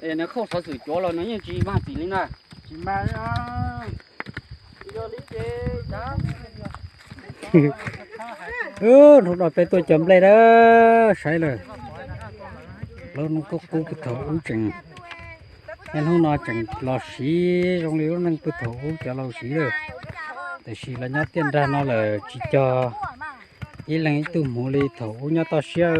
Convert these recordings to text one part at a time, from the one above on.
Es nws khauj xov xwm cuav los nws yeej tsis mag txim li na. Tsis mag. Yog li ces, hnub no peb tuaj cog nplej na, saib lawm. Lub neej qub qub puag thaum ub tseem, hnub no tseem los siv zoo li lub neej puag thaum ub cov laus siv lawm. Tiam sis los nyob tiaj nrag no lawm tsis cog ib leeg ib tug hmuv li thaum ub nyob toj siab.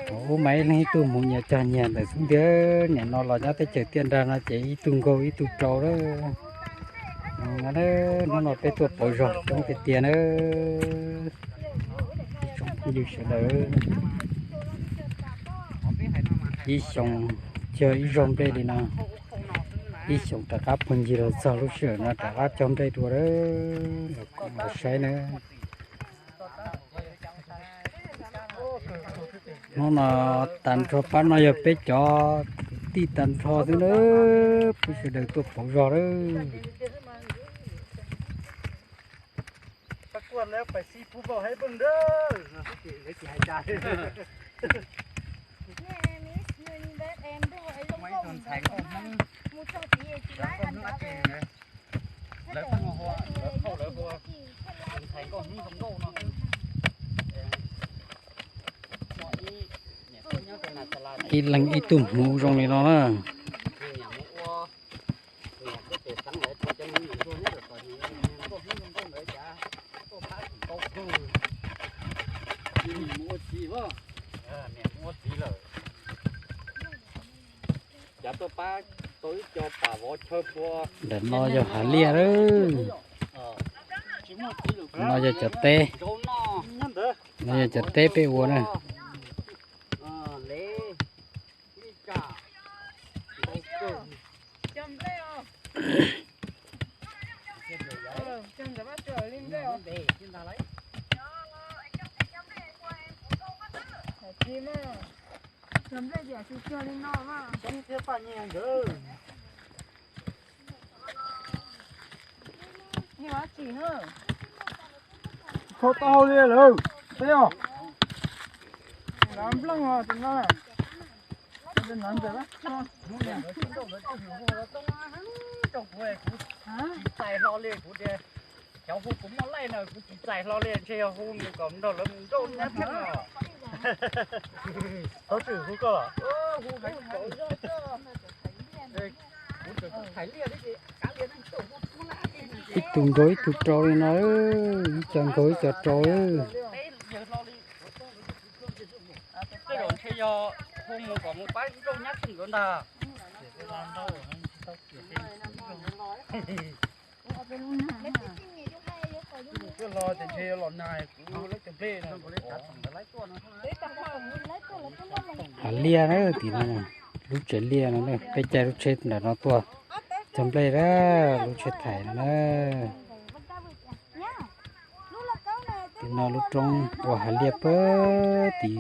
Thaum ub mas ib leeg ib tug hmuv nyias cog nyias ntawm xub ntiag, nim no los nyob teb chaws tiaj nrag no ces ib tug nkaug ib tug rau lawm. Hnub no peb tuaj pauv zog coob tiag tiag na. Ib tsoom phooj ywg sawv daws, ib xyoos cog ib zaug nplej li no, ib xyoos rov qab puag ncig los txog lub sij hawm no rov qab cog nplej dua lawm. Los saib na. Hnub no tag nrho pab no yog peb cov kwv tij tag nrho xwb na, peb sawv daws tuaj pauv zog lawm. Ib leeg ib tug hmuv zoo li no na. Ntawm no yog hav liaj lawm. No yog cov teb, no yog cov teb peb ua na. Kho tau hauj li lawm, teb os. Nplooj os, tus no. Tsis txais hlo li kuv tias, xyov hu puas muaj laij na, kuv tsis txais hlo li, ntshe yog hu nws kom nrog lawv mus nrauj nyab thiab no. Thaum twg hu koj los? Ib tug nkaug ib tug rau li no, ib co nkaug ib co rau. Tej zaum ntshe yog hu mus kom mus pab nrauj nyab thiab nkawd ntag. Hav liaj na tim no, lub tsev liaj no, peb caij lub tsheb ntawm no tuaj cog nplej na, lub tsheb thaij no na. Tim no lub roob ua hav liaj puag tim.